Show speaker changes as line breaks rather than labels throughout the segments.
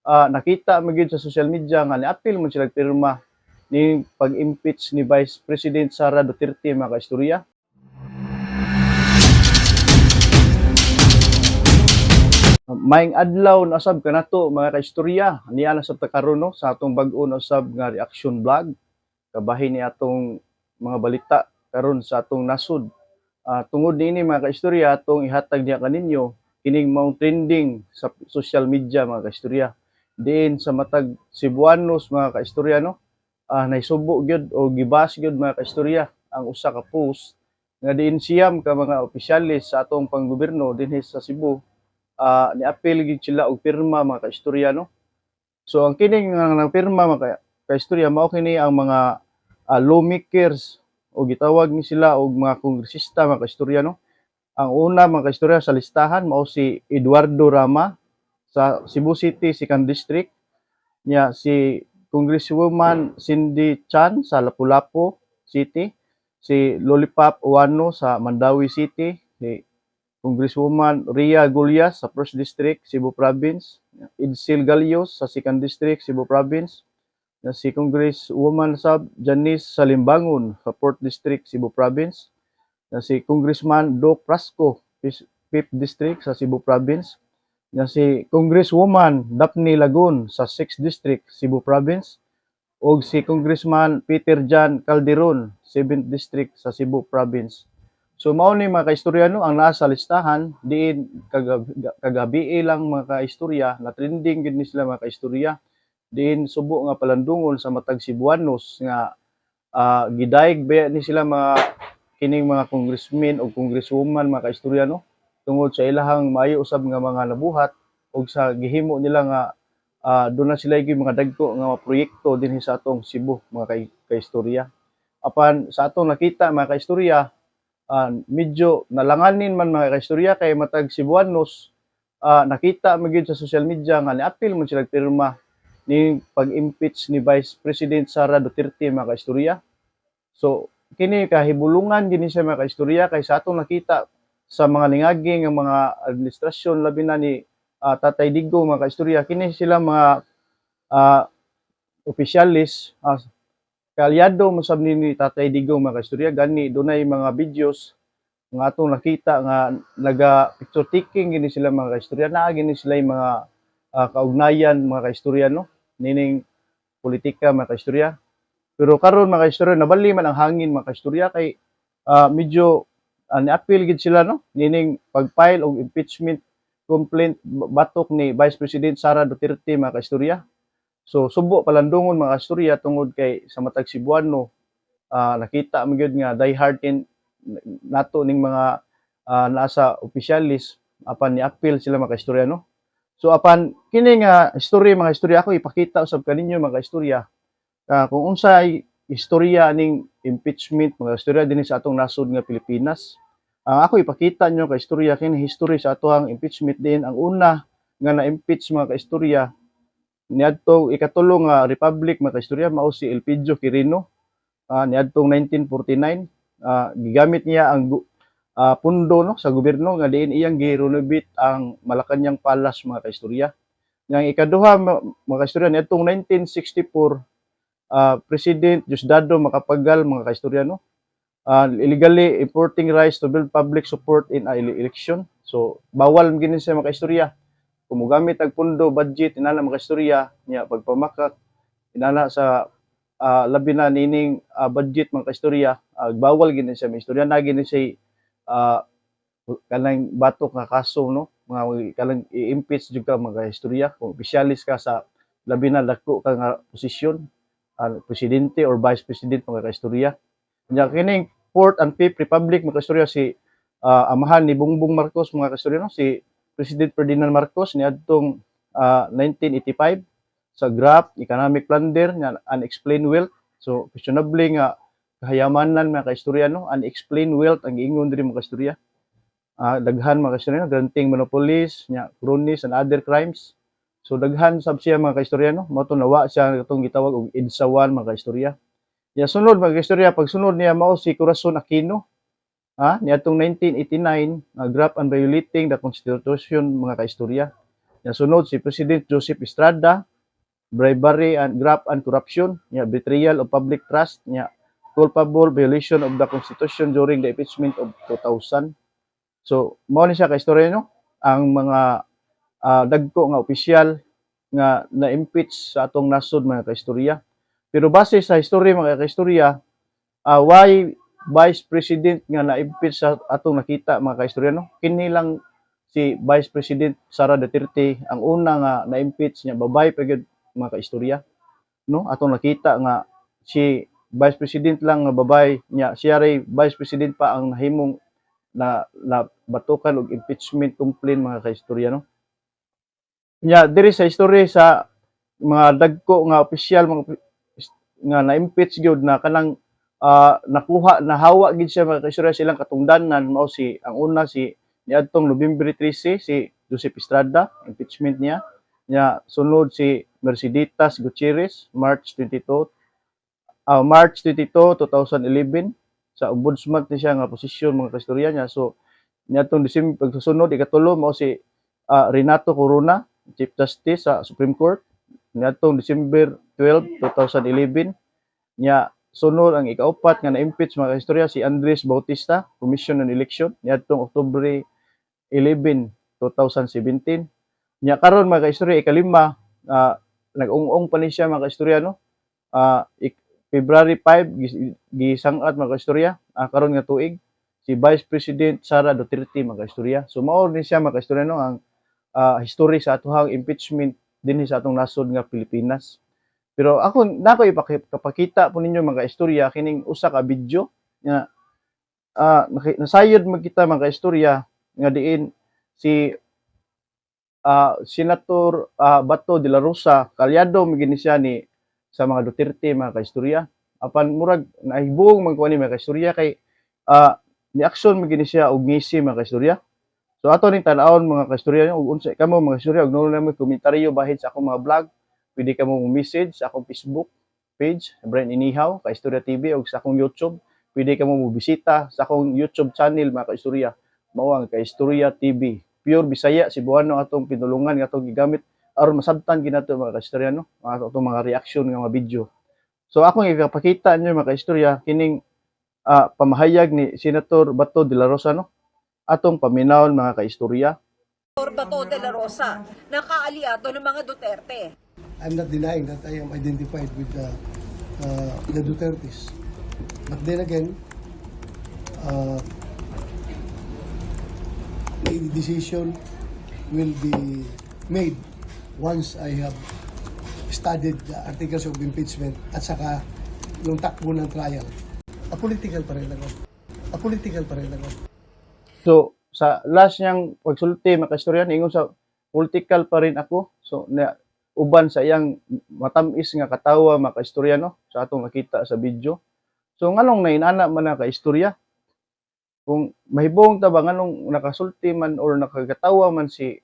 Nakita man gyud sa social media nga niapil man sila pirma ni pag-impeach ni Vice President Sara Duterte, mga kaistorya. Maayong adlaw na usab kanato, mga kaistorya. Niya na sab ta karon, no, sa atong bag-o na usab nga reaction vlog kabahin ni atong mga balita karon sa atong nasod. Tungod niini, mga kaistorya, atong ihatag niya kaninyo kining maong trending sa social media, mga kaistorya. Diin sa matag Cebuanos, mga kaistorya, no, naisubo gyud o gibas gyud, mga kaistorya, ang usa ka post nga diin siyam ka mga opisyales sa atong panggobyerno dinhi sa Cebu niapil gyud sila og pirma, mga kaistorya, no. So ang kining nga nang pirma, mga kaistorya, mao kini ang mga lawmakers o gitawag ni sila og mga kongresista, mga kaistorya, no. Ang una, mga kaistorya, sa listahan mao si Eduardo Rama sa Cebu City Second District niya, si Congresswoman Cindy Chan sa Lapu-Lapu City, si Lollipop Uano sa Mandaue City, si Congresswoman Ria Gullas sa First District, Cebu Province, Edsel Galios sa Second District, Cebu Province, na si Congresswoman sab Janice Salimbangon sa Fourth District, Cebu Province, na si Congressman Doc Frasco, Fifth District sa Cebu Province, na si Congresswoman Daphne Lagun sa 6th District, Cebu Province, ug si Congressman Peter John Calderon, 7th District sa Cebu Province. So mao ni, mga kaistorya, no, ang nasa listahan diin kagabi lang, mga kaistorya, na trending gid ni sila, mga kaistorya, diin subo nga palandungon sa matag Cebuanos nga gidayeg ba ni sila mga kining mga congressmen o congresswoman, mga kaistorya, no, tungod sa ilahang maayo usab nga mga nabuhat ug sa gihimo nila nga doon na sila yung mga dagko nga mga proyekto dinhi sa atong Cebu, mga kaistorya. Apan sa atong nakita, mga kaistorya, medyo nalanganin man, mga kaistorya, kay matag Cebuanos, nakita man gyud sa social media nga niapil man sila pirma ni pag-impeach ni Vice President Sara Duterte, mga kaistorya. So kini kahibulungan gini siya, mga kaistorya, kay sa atong nakita sa mga ningagi nga mga administrasyon, labi na ni Tatay Digong, mga kaistorya, kini sila mga opisyalis kaalyado man sab ni Tatay Digong, mga kaistorya. Gani dunay mga videos nga atong nakita nga naga picture taking gini sila, mga kaistorya. Naa gini sila yung mga kaugnayan, mga kaistorya, no, nining politika, mga kaistorya. Pero karon, mga kaistorya, nabali man ang hangin, mga kaistorya, kay medyo niapil gid sila, no, nining pag-file og impeachment complaint batok ni Vice President Sara Duterte, mga kaistorya. So subo palandungon, mga kaistorya, tungod kay sa matag Cebuano, nakita man gyud nga die hard kin nato ning mga nasa opisyalis, apan ni-appeal sila, mga kaistorya, no. So apan kini nga istorya, mga istorya, ako ipakita usab kaninyo, mga istorya, kung unsay istorya ning impeachment, mga istorya, dinhi sa atong nasod nga Pilipinas. Ang ako ipakita nyo ka istorya kini history sa atohang impeachment din. Ang una nga na-impeach, mga kaistorya, niadtong ikatulo nga republic, mga kaistorya, mao si Elpidio Quirino niadtong 1949. Gigamit niya ang pundo, no, sa gobyerno nga diin iyang gi-renovate ang Malacañang Palace, mga kaistorya. Yang ikaduha, mga kaistorya, niadtong 1964, President Diosdado Macapagal, mga kaistorya, no, illegally importing rice to build public support in a election. So bawal gini siya, mga kaistorya, kung mogamit og pundo, budget inana, mga kaistorya niya, pagpamakak inana sa labi na nining budget, mga kaistorya, bawal gini siya, mga istorya na gini siya kanang batok nga kaso, no, mga kanang i-impeach jud ka, mga istorya, kung opisyalis ka sa labi na dako ka nga posisyon, presidente or vice president, mga kaistorya. Nya kining fourth and fifth republic, mga kaistorya, si amahan ni Bongbong Marcos, mga kaistorya, no, si President Ferdinand Marcos niadtong 1985 sa graft, economic plunder, nga unexplained wealth. So questionable nga kahayamanan, mga kaistorya, no, unexplained wealth ang giingon diri, mga kaistorya. Daghan, mga kaistorya, granting monopolies nya cronies and other crimes. So daghan sab siya, mga kaistorya, no. Mao to nawa siya katong gitawag og EDSA 1, mga kaistorya. Ya sunod, mga kaistorya, pagsunod niya mao si Corazon Aquino. Niadtong 1989, graft and violating the constitution, mga kaistorya. Nya sunod si President Joseph Estrada, bribery and graft and corruption, nya betrayal of public trust, nya culpable violation of the Constitution during the impeachment of 2000. So mao ni siya ka istorya, no, ang mga dagko nga opisyal nga na-impeach sa atong nasod, mga kaistorya. Pero base sa history, mga kaistorya, why Vice President nga na-impeach sa atong nakita, mga kaistorya, no? Kini lang si Vice President Sara Duterte ang una nga na-impeach niya, babae pa gyud, mga kaistorya, no? Atong nakita nga si Vice President lang nga babae niya, siya ray Vice President pa ang nahimong na, na batukan og impeachment complaint, mga kaistorya, no? Nya diri sa history sa mga dagko nga opisyal mga nga na-impeach gyud na kanang nakuha, nahawa gid siya, mga kaistorya, silang katungdanan, mao si ang una si niadtong Nobyembre 13, si Joseph Estrada, impeachment niya. Nya sunod si Merceditas Gutierrez, March 22, 2011, sa ombudsman ni siya nga posisyon, mga kaistorya niya. So niadtong December, pagsusunod, ikatulo mao si Renato Corona, Chief Justice sa Supreme Court, niadtong December 12, 2011. Nya sunod ang ikaupat nga na-impeach, mga kaistorya, si Andres Bautista, Commission on Election, niadtong Oktubre 11, 2017. Nya karon, mga kaistorya, ikalima, nag-ung-ong pa ni siya, mga kaistorya, no, February 5 gisangat, mga kaistorya, karon nga tuig, si Vice President Sara Duterte, mga kaistorya. So mao ni siya, mga kaistorya, no, ang history sa atohang impeachment dinhi sa atong nasod nga Pilipinas. Pero ako nako ipakita po ninyo, mga istorya, kining usa ka video nga nasayod man kita, mga istorya, nga diin si Senator Bato de la Rosa, kalyado man gini siya ni sa mga Duterte, mga kaistorya. Apan murag nahibong man ko ani, mga kaistorya, kay ni aksyon man gini siya og ngisi, mga kaistorya. So ato ning tan-awon, mga kaistorya, ug unsa kamo, mga kaistorya, og naa moy komentaryo bahin sa akong mga vlog, pwede kamo mo message sa akong Facebook page, Brian Inihaw, Kaistorya TV, ug sa akong YouTube, pwede kamo mo bisita sa akong YouTube channel, mga kaistorya. Mao ang Kaistorya TV. Pure Bisaya, Cebuano atong pinulungan nga atong gigamit aron masabtan ginato, mga kaistorya, no, mga atong mga reaction nga mga video. So akong ipakita ninyo, mga kaistorya, kining pamahayag ni Senator Bato de la Rosa, no. Atong paminawon, mga kaistorya.
Bato de la Rosa, na kaalyado ng mga Duterte.
I'm not denying that I am identified with the Dutertes. But then again, my decision will be made once I have studied the articles of impeachment at saka yung takbo ng trial. Apolitical pa rin ako. Apolitical pa rin ako.
So sa last niyang pagsulti, mga kaistorya, ingon sa political pa rin ako. So na uban sa iyang matamis nga katawa, mga kaistorya, no, sa atong nakita sa video. So nganong nainana man na kaistorya? Kung mahibong ta ba nganong nakasulti man or nakagatawa man si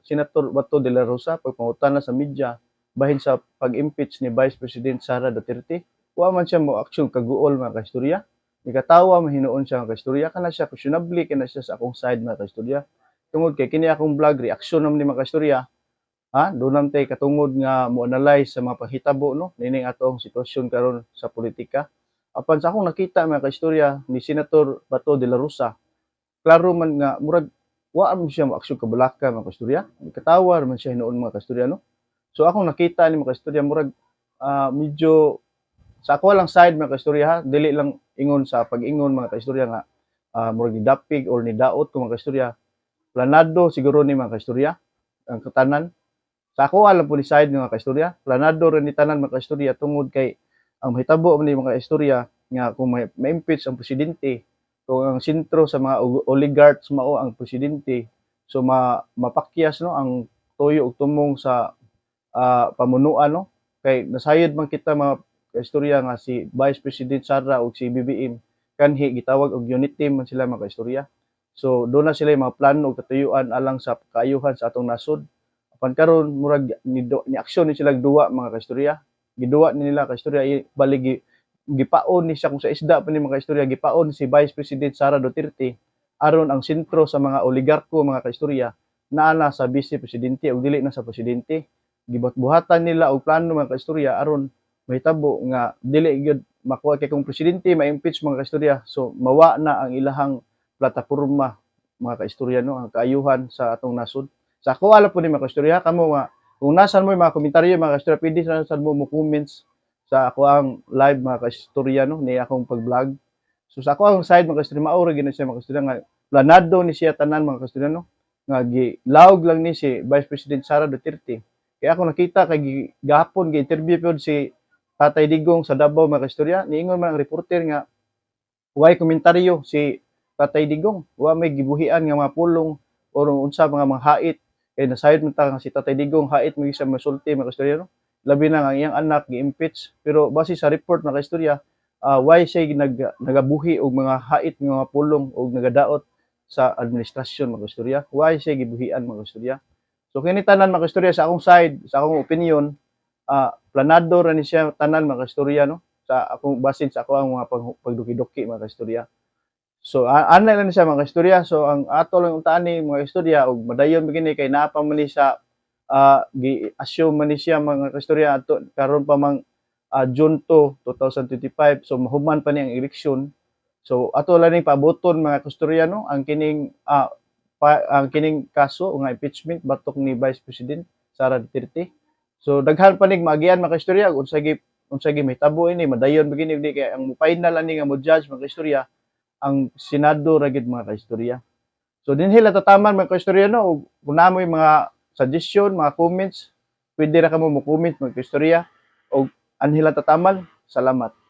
Senator Bato de la Rosa pagpangutana sa media bahin sa pag-impeach ni Vice President Sara Duterte? Wa man siya mo aksyon kaguol, mga kaistorya. Nikatawa man hinuon siya, mga kaistorya. Kana siya questionable kana siya sa akong side, mga kaistorya. Tungod kay kini akong vlog, reaksyon naman ni mga kaistorya. Ha, doon naman tay katungod nga mo analyze sa mga panghitabo, no, nining atong sitwasyon karon sa politika. Apan sa akong nakita, mga kaistorya, ni Senator Bato de la Rosa, klaro man nga murag wa man siya mo aksyon kabalaka, mga kaistorya. Katawa man siya hinuon, mga kaistorya, no. So akong nakita ni, mga kaistorya, murag medyo sa ako lang side, mga kaistorya ha, dili lang ingon sa pag-ingon, mga kaistorya, nga murag ni dapig or ni daot ko, mga kaistorya. Planado siguro ni, mga kaistorya, ang katanan. Sa ako alam po ni side, mga kaistorya, planado rin ni tanan, mga kaistorya, tungod kay ang mahitabo man ni, mga kaistorya, nga kung may ma-impeach ang presidente, kung ang sentro sa mga oligarchs mao ang presidente, so mapakyas, no, ang tuyo ug tumong sa pamunuan, no, kay nasayod man kita, mga kaistorya, nga si Vice President Sara ug si BBM kanhi gitawag og unity team man sila, mga kaistorya. So doon na sila yung mga plano ug katuyuan alang sa kaayuhan sa atong nasod. Apan karon murag ni aksyon ni sila duwa, mga kaistorya. Giduwa ni nila, kaistorya, bali gipaon ni siya kung sa isda pa ni, mga kaistorya, gipaon si Vice President Sara Duterte aron ang sentro sa mga oligarko, mga kaistorya, naa na sa vice presidente ug dili na sa presidente. Gibuhat-buhatan nila og plano, mga kaistorya, aron mahitabo nga dili gyud makuha, kay kung presidente ma-impeach, mga kaistorya, so mawa na ang ilahang plataporma, mga kaistorya, no, ang kaayuhan sa atong nasod. Sa ako alam po ni, mga kaistorya, kamo nga kung nasan mo yung mga komentaryo, mga kaistorya, pwede sa sad mo mo comments sa ako ang live, mga kaistorya, no, ni akong pag-vlog. So sa ako ang side, mga kaistorya, mao ra gyud na siya, mga kaistorya, nga planado ni siya tanan, mga kaistorya, no, nga gilawog lang ni si Vice President Sara Duterte. Kaya ako nakita kay gahapon gi-interview pod si Tatay Digong sa Davao, mga kaistorya, niingon man ang reporter nga way komentaryo si Tatay Digong, wa may gibuhian nga mga pulong or unsa mga hait, kay nasayod man ta nga si Tatay Digong hait mo sa masulti, mga kaistorya, no, labi na nga ang iyang anak gi-impeach. Pero base sa report, mga kaistorya, why siya nagabuhi og mga hait nga mga pulong og nagadaot sa administrasyon, mga kaistorya? Why siya gibuhian, mga kaistorya? So kini tanan, mga kaistorya, sa akong side, sa akong opinion, planado ra ni siya tanan, mga kaistorya, no, sa akong basin sa ako ang mga pagduki-duki, mga kaistorya. So ana lang ni siya, mga kaistorya. So ang ato lang untaan ni, mga kaistorya, og madayon ba kay naa pa man ni sa gi-assume man ni siya, mga kaistorya, ato karon pa mang June 2, 2025. So mahuman pa ni ang eleksyon. So ato lang ning paaboton, mga kaistorya, no, ang kining ang kining kaso nga impeachment batok ni Vice President Sara Duterte. So daghan pa nig maagian, mga kaistorya, unsa gi mahitabo ini, madayon ba gini di, kay ang final ani nga mo judge, mga kaistorya, ang Senado ra gyud, mga kaistorya. So dinhi lang tataman, mga kaistorya, no, ug kung naa moy mga suggestion, mga comments, pwede ra kamo mo comment, mga kaistorya, og anhi lang tataman. Salamat.